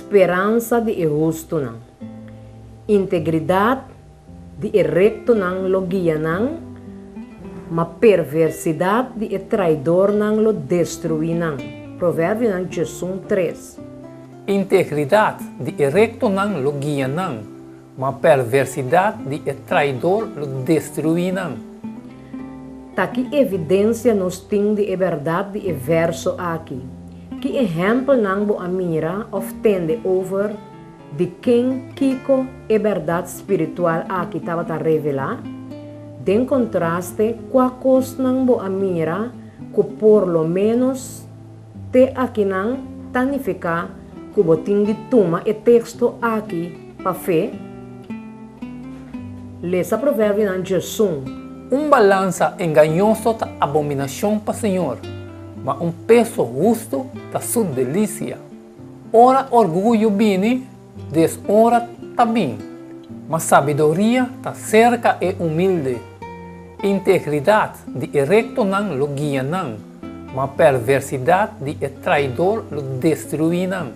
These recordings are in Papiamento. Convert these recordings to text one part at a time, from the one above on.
Speransa di e hustunan. Integridat di e rektonan lo guia nan, ma perversidat di e traidornan lo destruí nan. Proverbionan 11, 3. Integridat di e rektonan lo guia nan, ma perversidat di e traidor lo destruí nan. Ta ki evidensia nos tin di e bèrdat di e verso aki? Ki ehèmpelnan bo a mira òf tende over di ken kiko e bèrdat spiritual aki tabata revelá? Den kontraste, kua kosnan bo a mira ku por lo ménos te akinan ta nifiká ku bo tin di tuma e teksto aki pa fe? Lesa Proverbionan 11. Un balansa engañoso ta abominashon pa Señor, ma un peso hustu ta su delisia. Ora orguyo bini, deshonra ta bin, ma sabiduria ta serka e humilde. Integridat di e rektonan lo guia nan, ma perversidat di e traidor lo destruí nan.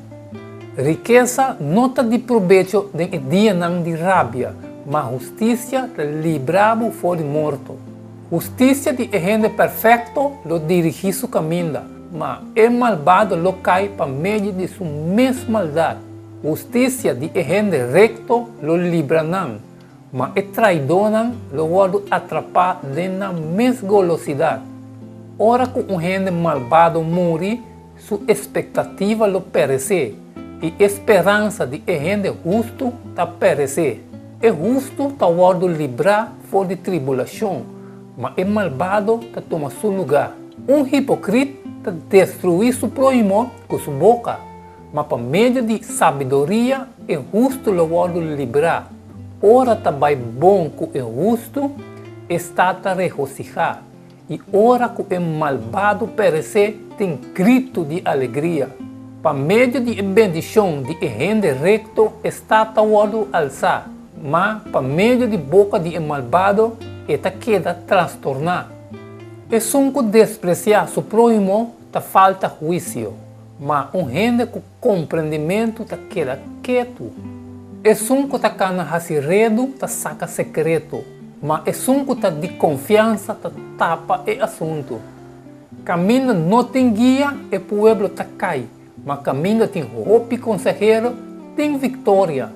Rikesa no ta di probecho den e dianan di rabia, ma hustisia ta libra bo for di morto. Hustisia di e hende perfekto lo dirigí su kaminda, ma e malbado lo kai pa medio di su mes maldat. Hustisia di e hende rekto lo libra nan, ma e traidónan lo wòrdu atrapá den nan mes golosidat. Ora ku un hende malbado muri, su espektativa lo peresé, i e speransa di e hende hustu ta peresé. E hustu ta wòrdu librá for di tribulashon, ma e malbado ta tuma su lugá. Un hipokrit ta destruí su próhimo ku su boka, ma pa medio di sabiduria e hustu lo wòrdu librá. Ora ta bai bon ku e hustu, e stat ta regosihá, I ora ku e malbado peresé tin gritu di alegria. Pa medio di e bendishon di e hende rekto e stat ta wòrdu alsá, ma pa medio di boka di e malbado e ta keda trastorná. Esun ku despresiá su próhimo ta falta huisio, ma un hende ku komprendimentu ta keda ketu. Esun ku ta kana hasi redu ta saka sekreto, ma esun ku ta di konfiansa ta tapa e asuntu. Kaminda no tin guia, e pueblo ta kai, ma kaminda tin hopi konsehero, tin viktoria.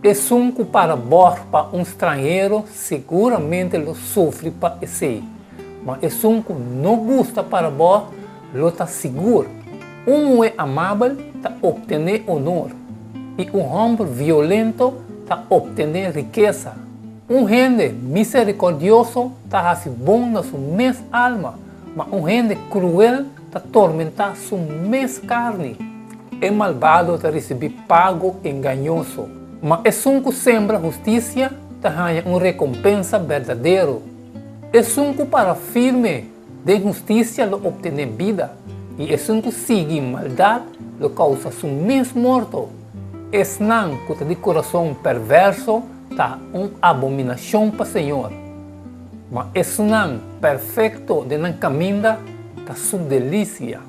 Esun ku para bòg pa un stranhero siguramente lo sufri pa esei, ma esun ku no gusta para bòg lo ta sigur. Un muhé amabel ta optené onor, i un hòmber violento ta optené rikesa. Un hende miserikòrdioso ta hasi bon na su mes alma, ma un hende kruel ta tormentá su mes karni. E malbado ta risibí pago engañoso, ma esun ku sembra hustisia ta haña un rekompensa berdadero. Esun ku para firme den hustisia lo optené bida, i esun ku sigui maldat lo kousa su mes morto. Esnan ku ta di kurason pèrvèrso ta un abominashon pa Señor, ma esunnan perfekto den nan kaminda ta su delisia.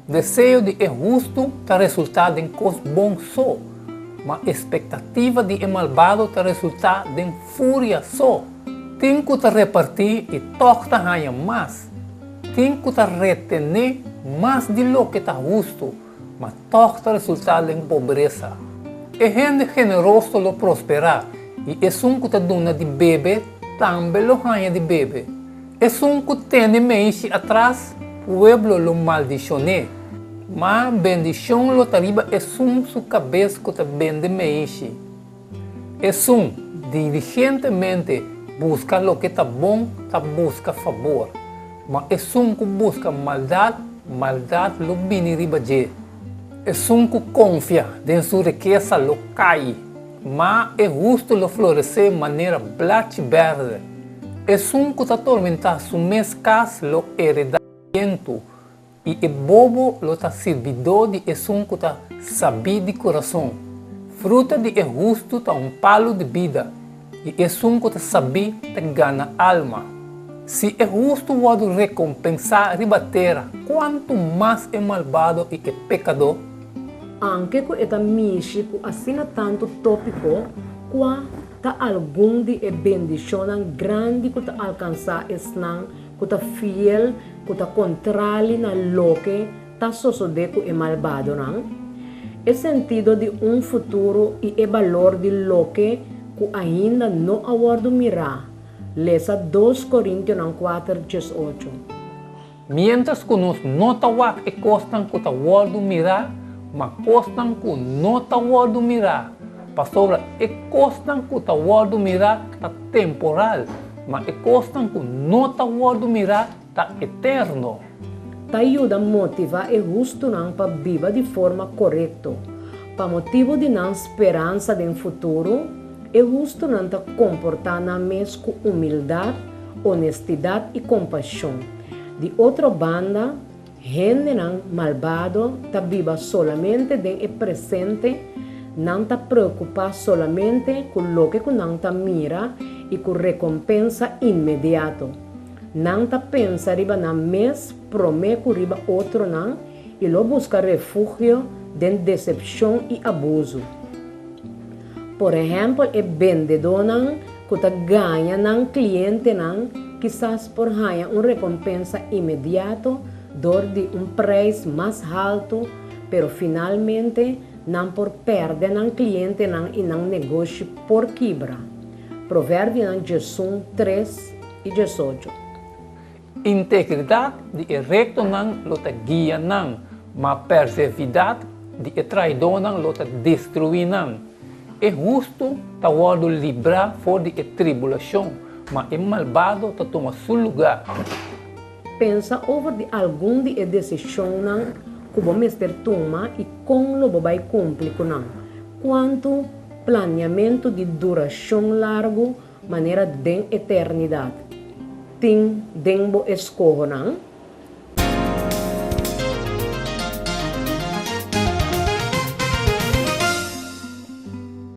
Deseo di e hustu ta resultá den kos bon so, ma espektativa di e malbado ta resultá den furia so. Tin ku ta repartí i tòg ta haña mas, tin ku ta retené mas di loke ta hustu, ma tòg ta resultá den pobresa. E hende generoso lo prosperá, i esun ku ta duna di bebe tambe lo haña di bebe. Esun ku tene meishi atras, pueblo lo maldishon'é, ma bendishon lo ta riba esun su kabes ku ta bende meishi. Esun diligentemente buska loke ta bon ta buska fabor, ma esun ku buska maldat, maldat lo bini riba dje. Esun ku konfia den su rikesa lo kai, ma e hustu lo floresé manera blachi bèrdè. Esun ku ta tormentá su mes kas lo heredá bientu, i e bobo lo ta sirbidó di esun ku ta sabí di kurason. Fruta di e hustu ta un palu di bida, i esun ku ta sabí ta gana alma. Si e hustu wòrdu rekompensá riba tera, kuantu mas e malbado i e pekadó? Aunke ku e ta mishi ku asina tantu tópiko, kua ta algun di e bendishonnan grandi ku ta alkansá esnan ku ta fiel ku ta kontrali na loke ta sosodé ku e malbadonan? E sentido di un futuro i e balor di loke ku ainda no a wòrdu mirá, lesa Dos Korintionan kuater diesocho. Miéntras ku nos no ta wak e kosnan ku ta wòrdu mirá, ma kosnan ku no ta wòrdu mirá, pasobra e kosnan ku ta wòrdu mirá ta temporal, ma e kosnan ku no ta wòrdu mirá ta eterno. Ta yuda motivá e hustunan pa biba di forma korekto. Pa motibu di nan speransa den futuro, e hustunan ta komportá nan mes ku humildat, honestidat i kompashon. Di otro banda, hendenan malbado ta biba solamente den e presente, nan ta preokupá solamente ku loke ku nan ta mira i ku rekompensa inmediato. Nan ta pensa riba nan mes promé ku riba otronan i lo buska refugio den desepshon i abuzu. Por ehèmpel, e bendedónan ku ta gaña nan klientenan kisas por haña un rekompensa inmediato dor di un preis mas haltu, pero finalmente nan por pèrdè nan klientenan i nan negoshi por kibra. Proverbionan 11, 3 i 18. Integridat di e rektonan lo ta guia nan, ma perservidat di e traidónan lo ta destruí nan. E hustu ta wòrdu librá for di e tribulashon, ma e malbado ta tuma su lugá. Pensa over di algun di e desishonnan ku bo mester tuma i kon lo bo bai kumpli ku nan. Kuantu planiamentu di durashon largu manera den eternidat, tin den bo eskohonan?